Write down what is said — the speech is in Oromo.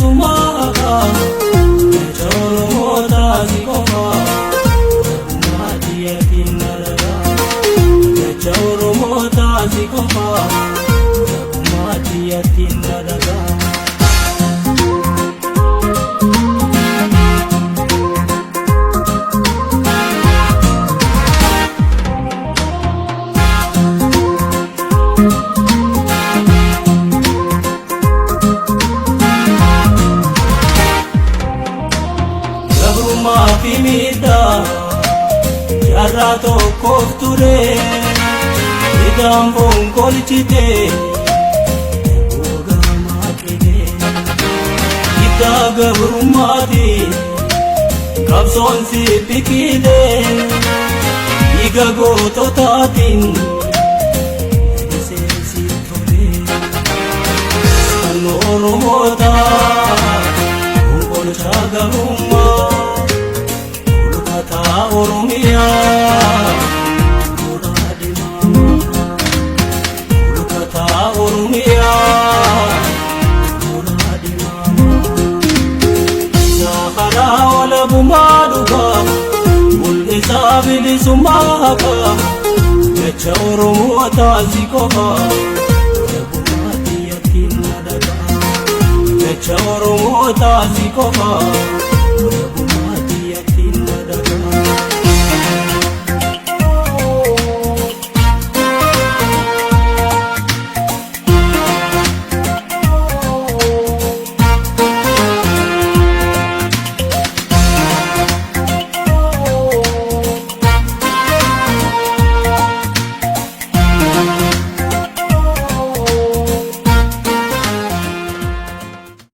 bilisummaa haqaa. Jecha Oromootaa si qofa. Jabummaa xiyyatiin na dhagaa. Jecha Oromootaa si qofa. Jabummaa xiyyatiin na dhagaa. Gabrummaa fi miidhaa jaarraa tokkoof ture, midhaan foon kolchite eeboo qile. Hiddaa gabrummaati qabsoon si biqile, dhiiga goototaatiin bilisee si tole. Kan Oromootaa fonqolchaa gabrummaa, olkataa Oromiyaa mooraa diimaa, olkataa Oromiyaa mooraa diimaa. Karaa walabummaa dhugaa mul'isaa bilisummaa haqaa. Jecha Oromootaa si qofa. Jabummaa xiyyatiin na dhagaa. Jecha Oromootaa si qofa.